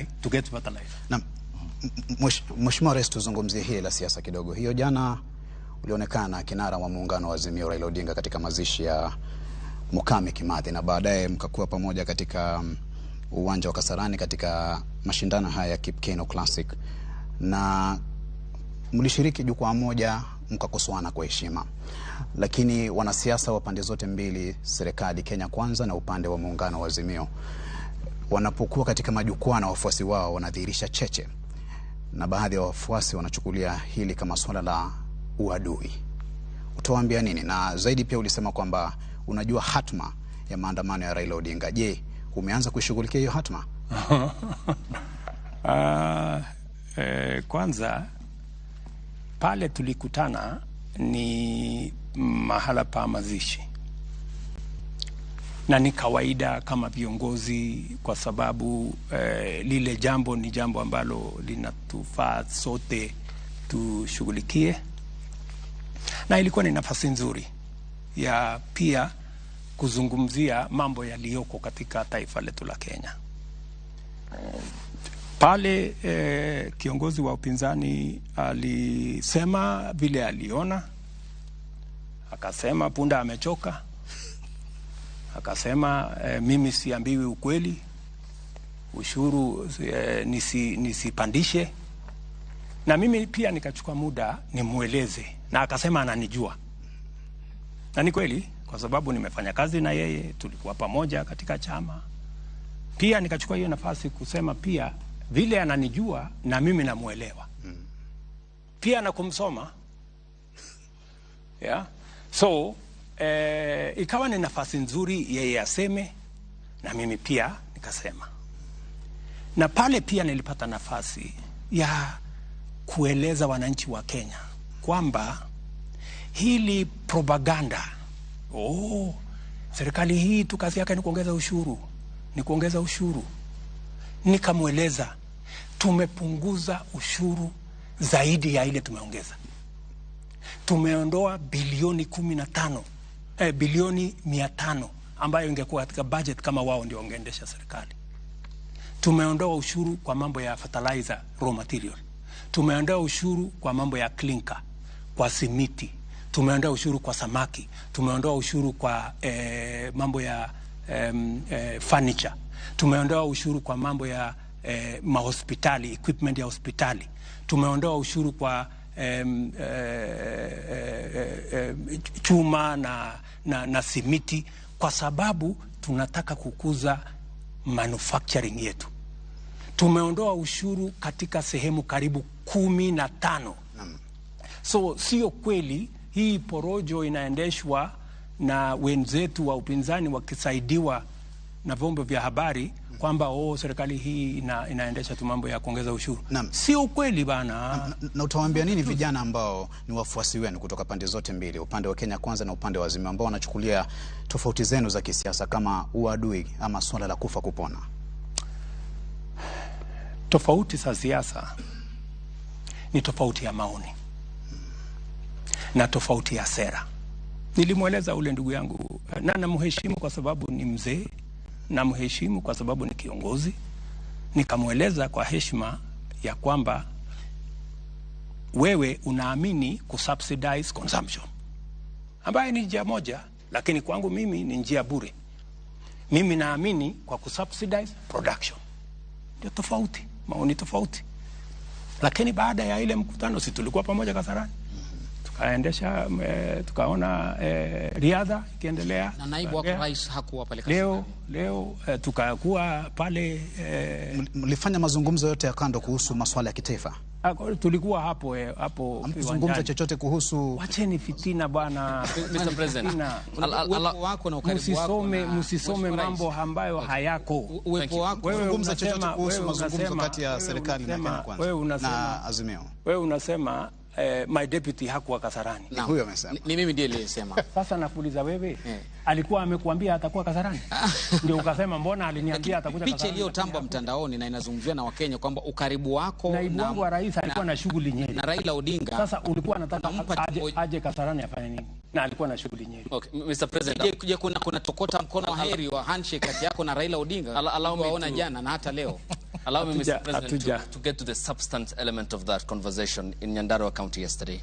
Kitale to get fertilizer. Na Mheshimiwa Rais, tuzungumzie hili la siasa kidogo. Hiyo jana ulionekana kinara wa muungano wa Azimio Raila Odinga katika mazishi ya Mukami Kimathi, na baadaye mkakuwa pamoja katika uwanja wa Kasarani katika mashindano haya ya Kipkeino Classic, na mlishiriki jukwaa moja mkakosoana kwa heshima. Lakini wanasiasa wa pande zote mbili, serikali Kenya Kwanza na upande wa muungano wa Azimio, wanapokuwa katika majukwaa na wafuasi wao wanadhihirisha cheche, na baadhi ya wafuasi wanachukulia hili kama swala la uadui. Utawaambia nini? Na zaidi pia ulisema kwamba unajua hatma ya maandamano ya Raila Odinga. Je, umeanza kuishughulikia hiyo hatma? Kwanza pale tulikutana ni mahala pa mazishi, na ni kawaida kama viongozi, kwa sababu lile jambo ni jambo ambalo linatufaa sote tushughulikie, na ilikuwa ni nafasi nzuri ya pia kuzungumzia mambo yaliyoko katika taifa letu la Kenya. Pale kiongozi wa upinzani alisema vile aliona, akasema punda amechoka, akasema mimi siambiwi ukweli, ushuru nisipandishe. Na mimi pia nikachukua muda nimueleze, na akasema ananijua. Na ni kweli, kwa sababu nimefanya kazi na yeye, tulikuwa pamoja katika chama. Pia nikachukua hiyo nafasi kusema pia vile ananijua na mimi namuelewa. Pia na kumsoma. Yeah. So, ikawa ni nafasi nzuri yeye aseme na mimi pia nikasema. Na pale pia nilipata nafasi ya kueleza wananchi wa Kenya kwamba hili propaganda, serikali hii tu kazi yake ni kuongeza ushuru, ni kuongeza ushuru. Nikamweleza tumepunguza ushuru zaidi ya ile tumeongeza. Tumeondoa bilioni 15, bilioni 500 ambayo ingekuwa katika budget kama wao ndio wangeendesha serikali. Tumeondoa ushuru kwa mambo ya fertilizer, raw material. Tumeondoa ushuru kwa mambo ya clinker, kwa simiti. Tumeondoa ushuru kwa samaki. Tumeondoa ushuru kwa mambo ya furniture. Tumeondoa ushuru kwa mambo ya mahospitali, equipment ya hospitali. Tumeondoa ushuru kwa chuma na simiti, kwa sababu tunataka kukuza manufacturing yetu. Tumeondoa ushuru katika sehemu karibu 15. So sio kweli hii porojo inaendeshwa na wenzetu wa upinzani wakisaidiwa na vyombo vya habari kwamba serikali hii inaendesha tu mambo ya kuongeza ushuru. Sio kweli bana. Na utawaambia nini vijana ambao ni wafuasi wenu kutoka pande zote mbili, upande wa Kenya Kwanza na upande wa Azimio, ambao wanachukulia tofauti zenu za kisiasa kama uadui ama swala la kufa kupona? Tofauti za siasa ni tofauti ya maoni na tofauti ya sera. Nilimweleza ule ndugu yangu, na namheshimu kwa sababu ni mzee, namheshimu kwa sababu ni kiongozi. Nikamweleza kwa heshima ya kwamba wewe unaamini kusubsidize consumption, ambaye ni njia moja, lakini kwangu mimi ni njia bure. Mimi naamini kwa kusubsidize production. Ndio tofauti, maoni tofauti. Lakini baada ya ile mkutano, si tulikuwa pamoja Kasarani, tukaendesha, tukaona riadha ikiendelea. Na naibu wa rais hakuwa pale Kasarani. Leo tukakuwa pale. Mlifanya mazungumzo yote ya kando kuhusu masuala ya kitaifa? Tulikuwa hapo hapo. Hamkuzungumza chochote kuhusu? Wacheni fitina bwana. Mr. President, uwepo wako na ukaribu wako, msisome mambo ambayo hayako. Uwepo wako, kuzungumza chochote kuhusu mazungumzo kati ya serikali na Kenya Kwanza na Azimio. Wewe unasema my deputy hakuwa Kasarani. Huyo amesema. Ni mimi ndiye niliyesema. Sasa nakuuliza wewe, alikuwa amekuambia atakuwa Kasarani? Ndio ukasema mbona aliniambia atakuja Kasarani? Picha iliyotamba mtandaoni na inazungumziwa na Wakenya kwamba ukaribu wako naibu wangu wa rais alikuwa na shughuli nyingi na Raila Odinga. Sasa ulikuwa unataka aje Kasarani afanye nini? Na alikuwa na shughuli nyingi. Okay, Mr. President, je, kuna tokota mkono wa heri wa handshake kati yako na Raila Odinga? Waona jana na hata leo. Allow me, Mr. Hatuja- President, hatuja. to get to the substance element of that conversation in Nyandarua County yesterday.